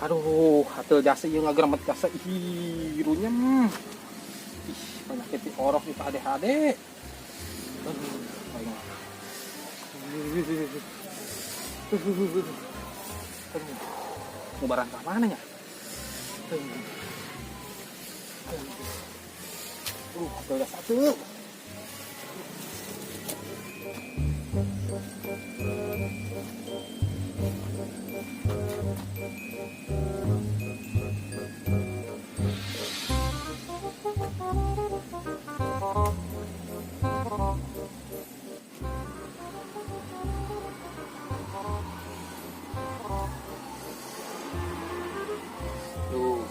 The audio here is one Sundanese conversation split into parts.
Aduh, hateul jasa ieu ngageremet jasa hirunya. Ih, penyakit ti orok di ade-ade. Aduh, aing mah. Aduh, mau barang ke mana nya? Aduh, udah satu. Duh.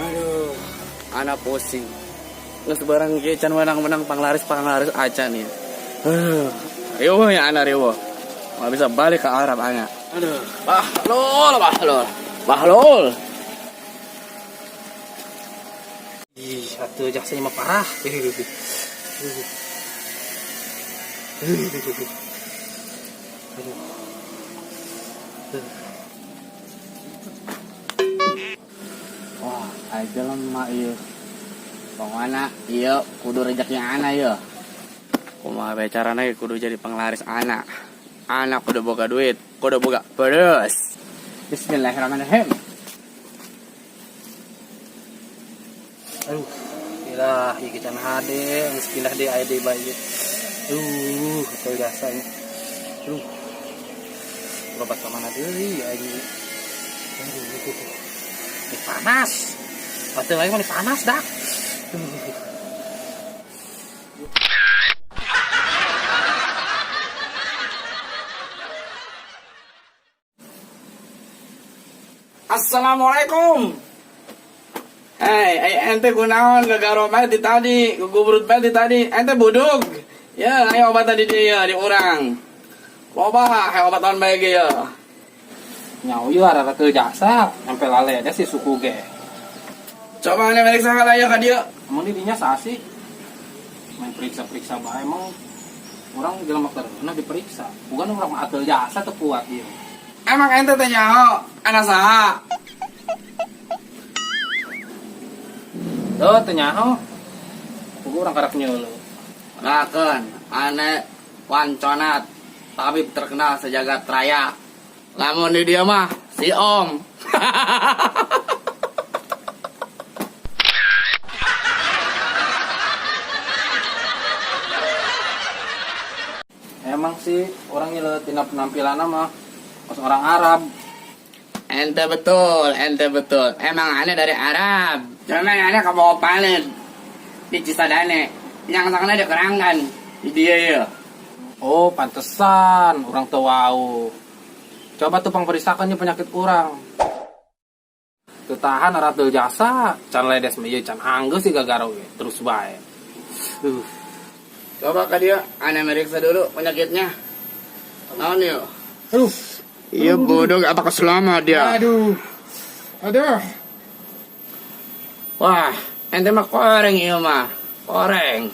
Aduh, ana pusing. Nges barang kieu can menang-menang panglaris-panglaris acan ya. Riweuh ya ana riweuh. Moal bisa balik ke Arab ana. Aduh, bahlul, bahlul. Bahlul. Ih, satu jasanya mah parah. Aduh. Wah, aja lemah ieu. Pokokna ieu kudu rezeki ana ieu. Kumaha bae carana ge kudu jadi penglaris ana. Ana kudu boga duit, kudu boga pedes. Bismillahirrahmanirrahim. Aduh, ilah ieu can hade, geus pindah deui aya deui bae ieu. Aduh, betul jasanya. Aduh. Berobat ka mana deui aing. Aduh, ini panas. Baterai lagi mah panas dah. Assalamualaikum. Hei, hey, ente kunaon gagaro bae ti tadi, gugubrut bae ti tadi. Ente budug. Ya, ayo obat tadi dia di urang. Loba, ayo obat tahun bae ge ya. Nyau ieu arah ke jasa, sampai lale ada si suku ge. Coba ane meriksa heula ya ka dieu. Emang dirinya sah sih? Main periksa-periksa bae emang orang jelema karena diperiksa. Bukan orang mah atel jasa teu kuat ieu. Emang ente teh nyaho ana saha? Tuh, teu nyaho. Kudu urang karak nyeuleuh. Rakeun, ane wanconat, tabib terkenal sejagat raya. Lamun di dia mah si Om. Emang sih orang nyeuleuh tina penampilan mah pas orang Arab. Ente betul, ente betul. Emang aneh dari Arab. Cuman aneh ke bawah palet di Cisadane. Yang sana ada kerangan di dia ya. Oh, pantesan orang teu wau. Coba tuh pangperiksakan penyakit urang. Teu tahan arah teu jasa, can ledes mah ieu can anggeus sih gagaro ge, terus bae. Coba ke dia, aneh meriksa dulu penyakitnya. Naon yuk? Aduh. Iya bodoh, apa keselama dia? Aduh. Aduh. Wah, ente mah koreng iya mah. Koreng.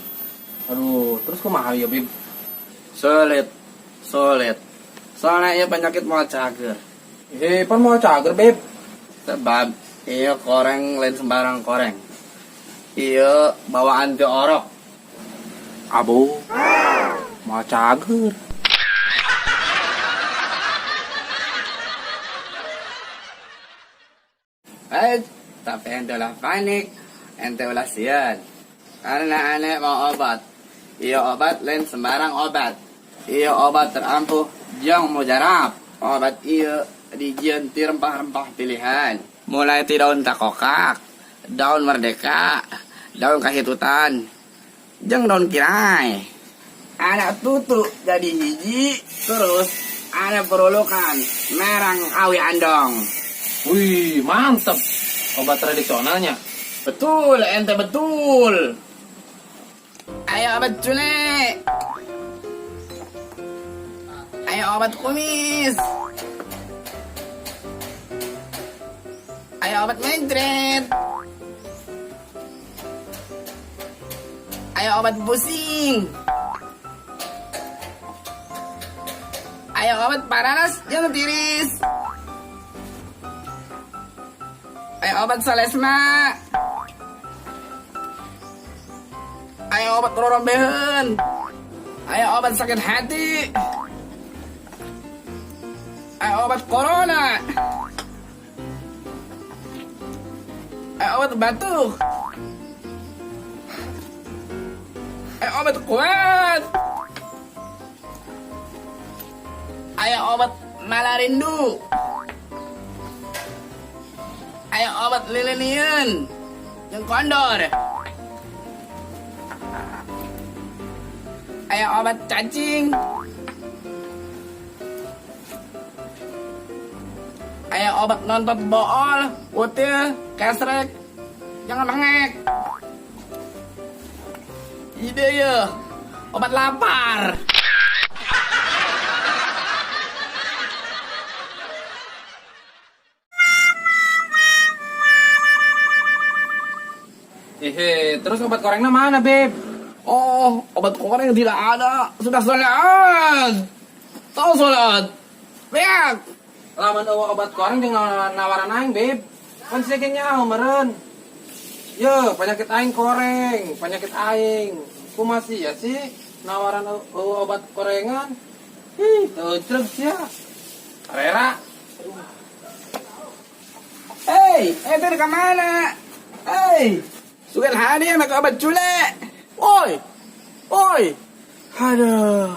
Aduh, terus kumaha ya, Bib? Sulit. Sulit. Soalnya iya penyakit mau cager. Eh, pan mau cager, Bib. Sebab iya koreng lain sembarang koreng. Iya bawaan ti orok. Abu. Mau cager. Tapi ente ulah panik, ente ulah sian. Karena aneh mau obat. Iya obat lain sembarang obat. Iya obat terampuh jong mujarab. Obat iya dijieun ti rempah-rempah pilihan. Mulai ti daun takokak, daun merdeka, daun kahitutan, jeung daun kirai. Anak tutu jadi hiji, terus anak perulukan merang awi andong. Wih, mantep. Obat tradisionalnya. Betul, ente betul. Ayo obat cule. Ayo obat kumis. Ayo obat mencret. Ayo obat pusing. Ayo obat paranas yang tiris. Ayo obat salesma. Ayo obat rorombeheun. Ayo obat sakit hati. Ayo obat corona. Ayo obat batuk. Ayo obat kuat. Ayo obat malarindu. Ayo obat lilinian. Yang kondor. Ayo obat cacing. Ayo obat nonton bool, util, kesrek, jangan bengek. Ide ya, obat lapar. Hehe, terus obat korengnya mana, Beb? Oh, obat koreng tidak ada. Sudah sholat. Tahu sholat. Lihat. Lamun eueuh obat koreng jeung nawaran aing, Beb. Kan sia ge nyaho meureun. Ye, penyakit aing koreng, penyakit aing. Kumaha sih ya sih nawaran eueuh obat korengan? Ih, teu ecreg sia. Rera. Hei, ente ke mana? Hei, sugan hari yang obat culek. Oi, oi. Aduh.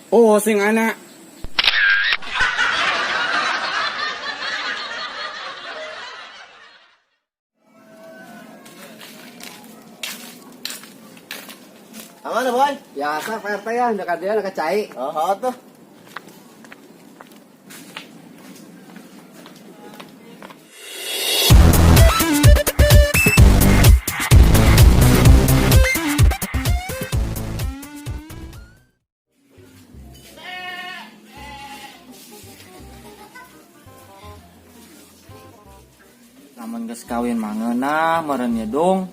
Oh, sing anak. Mana boy? Biasa Pak RT ya, dekat dia dekat cai. Oh, tuh. Lamun geus kawin mah ngeunah meureun ye dong.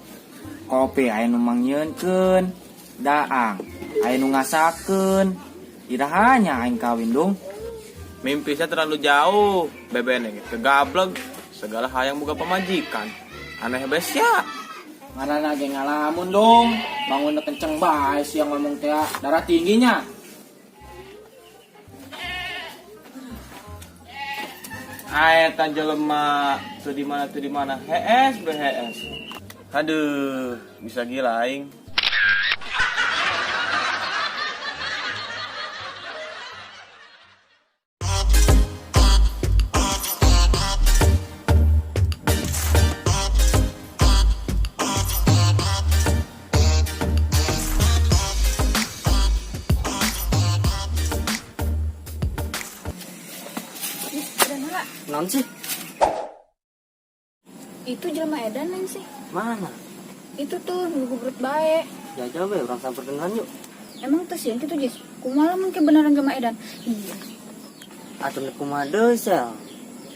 Kopi aya nu mangieunkeun, daang aya nu ngasakeun. Iraha nya aing kawin dong. Mimpi saya terlalu jauh, bebene kegablek, segala hayang boga pamajikan. Aneh bes ya. Ngaranna ge ngalamun dong. Bangunna kenceng bae siang ngomong teh darah tingginya. Ae jelema tuh di mana tuh di mana hees behees. Aduh, bisa gila aing. Ih, edan heula. Non sih? Itu jelema edan lain sih. Mana? Itu tuh gugubrut bae. Jajal be, orang samperkeun yuk. Emang teu sieun kitu, Jis? Kumaha lamun kebenaran jelema edan? Iya. Atuh nek kumaha deui sel.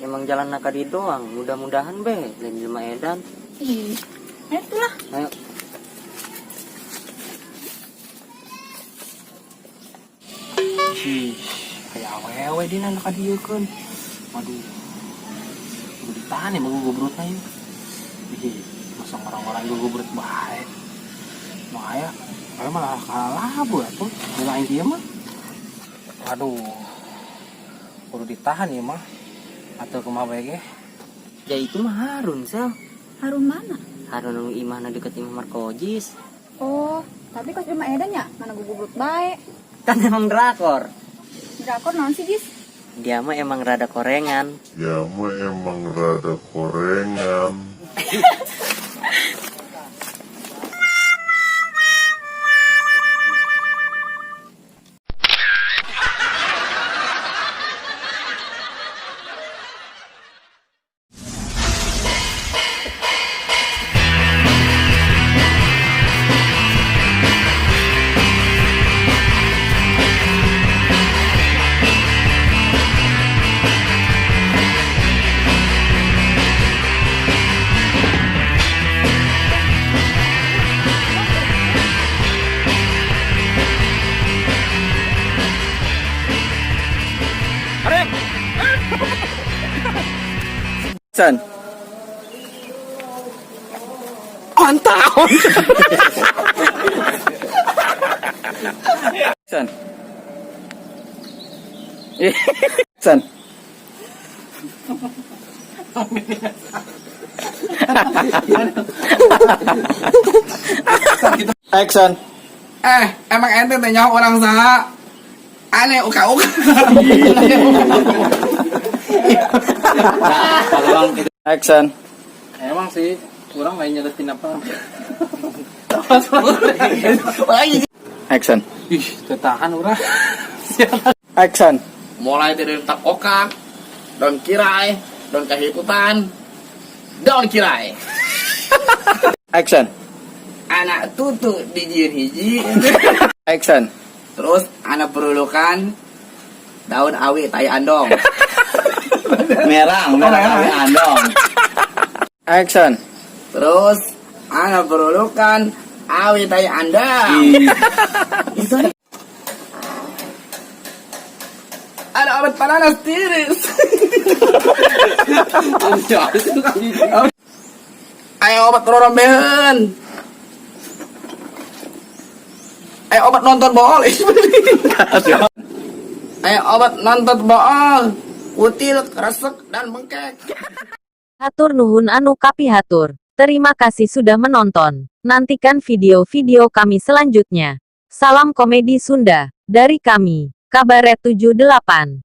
Emang jalan ka dieu doang, mudah-mudahan be lain jelema edan. Ih. Ayo tuh lah. Ayo. Ih, kayak awewe dina nu kadieukeun. Waduh. Kudu ditahan ya mah gugubrutna ieu. Ih, masa orang-orang gugubrut bae. Nu aya, aya malah kalah atuh. Nu aing kieu mah. Waduh. Kudu ditahan ieu mah. Atau kumaha bae ge? Ya itu mah Harun sel. Harun mana? Harun nu imahna deket imah Markojis. Oh, tapi kos jelema edan ya, mana gugubrut bae. Kan emang drakor. Drakor naon sih, Jis? Dia mah emang rada korengan. Ya mah emang rada korengan. Action. Onta, onta. Action. Action. Action. Eh, emang ente teh nyaho urang saha? Aneh uka-uka. Action. Emang sih, kurang lain nyeletin apa. Action. Ih, tertahan urang. Action. Mulai dari tak okak, daun kirai, daun kehiputan, daun kirai. Action. Anak tutu dijieun hiji. Action. Terus anak perulukan daun awi tai andong. Merang, merang awi andong. Action. Terus anak perulukan awi tai andong. Itu. Ada obat pananas tiris. Ayo obat rorombeheun. Ayo obat nonton bool. Ayo obat nonton bool. Kutil, kresek, dan bengkek. Hatur nuhun anu kapihatur. Terima kasih sudah menonton. Nantikan video-video kami selanjutnya. Salam komedi Sunda. Dari kami, Kabaret 78.